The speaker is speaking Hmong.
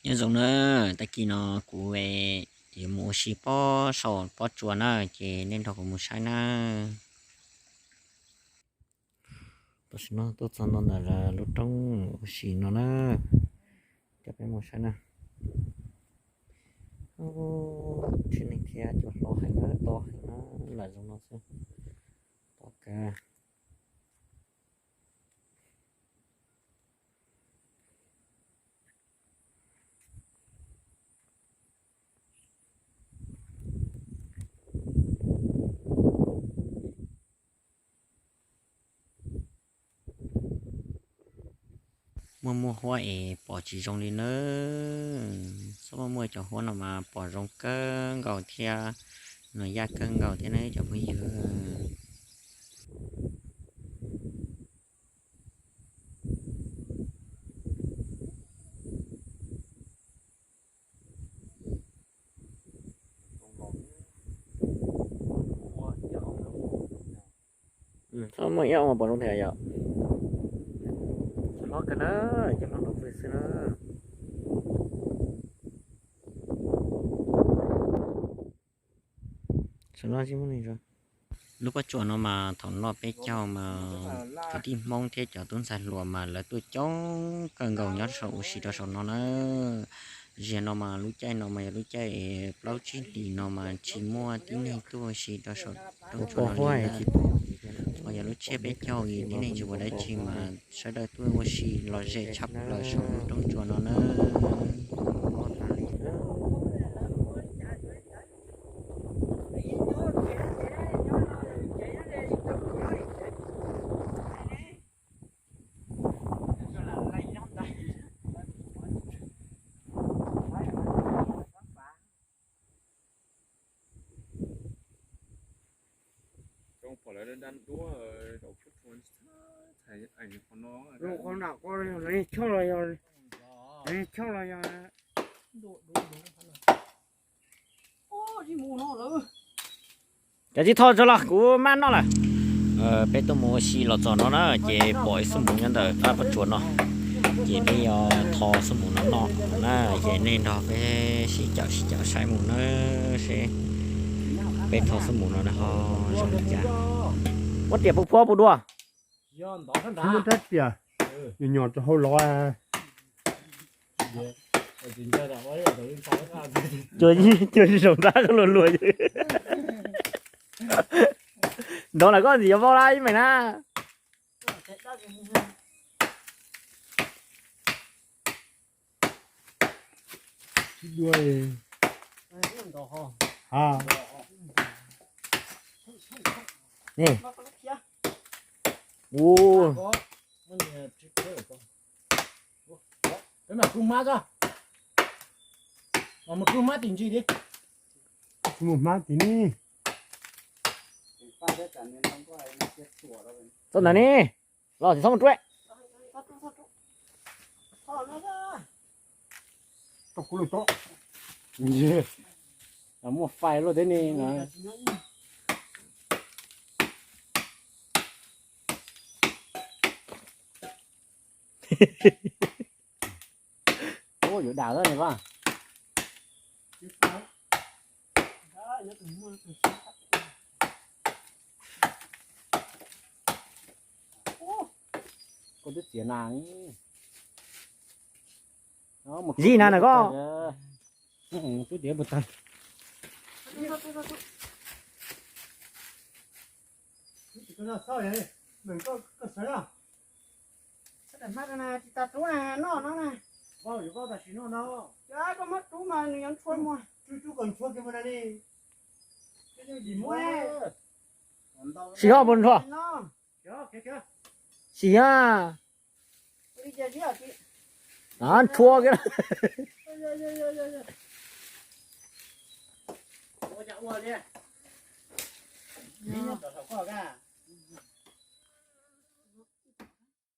Nyob zoo na, tag kis no kuv yuav mus ua si pob saum pob tsuas na, ces nej nrog kuv mus saib na. Tam sim no tuaj txog no ntawm lub roob ua si no na, coj peb mus saib na. Tshwm neeg thiab cua hlob heev na, to heev na, lam zoo no xwb, to kawg. Muaj muaj huab es pom tsis zoo li nawb. Txhob muaj muaj cov huab no mas pom zoo kawg nkaus thiab, nws yaj kawg nkaus thiab ne cov phooj ywg. Txhob muaj ib ob mas pom zoo thiab yom. Txhob kawg na, cov no rau pw xwb na. Lub pob tsuas no mas thaum no peb caug mas kwv tij Hmoob thiab cov tub ntxhais hluas mas lawv tuaj coob kawg nkaus nyob saum ua si rau saum no na. Ziag no mas lub caij no mas yog lub caij plaub tsib hlis no mas tsis muaj tib neeg tuaj ua si rau saum roob tsuas no li. Ho yog lub tsiab peb caug tib neeg tsis ua dab tsi mas sawv daws tuaj ua si lom zem tshaj plaws saum lub roob tsuas no na. Cov tsis tho tso los kuv maj noj lawm. Peb tuaj mus ua si los txog no na, ces pom ib xub mus nyob ntawm pob tsuas no, ces peb yuav tho xub mus no noj na, ces nej nrog peb sib caum sib caum saib mus na, seb peb tho xub mus no ho zoo li cas. Muab tias puas phuab puas dua? Rab tias, nyuam nyuam rau hauv los. Cuag zaum ntab luag luag. Ntov lawm koj ntxim yuav vau la ib meem na. Sib dua. Ni. U. Peb mam kub hmab ko. Mam mus kub hmab tim ntsis li. Mus hmab tim ni. Txoj ntawd ni. Los tsis txhob mus ruaj. Tau kuv lub tod. Muaj fais luaj thiab ni. Ua yuav dam lawm ne koj. Koj twb txiav na. Zim na na koj. Twb tiav puas tag. Tsis tas rub na, noj no na. Koj muab rub mas nws yuav ntshua muag. Sim ho puas ntshua? Sim ha. Ntshua kiag.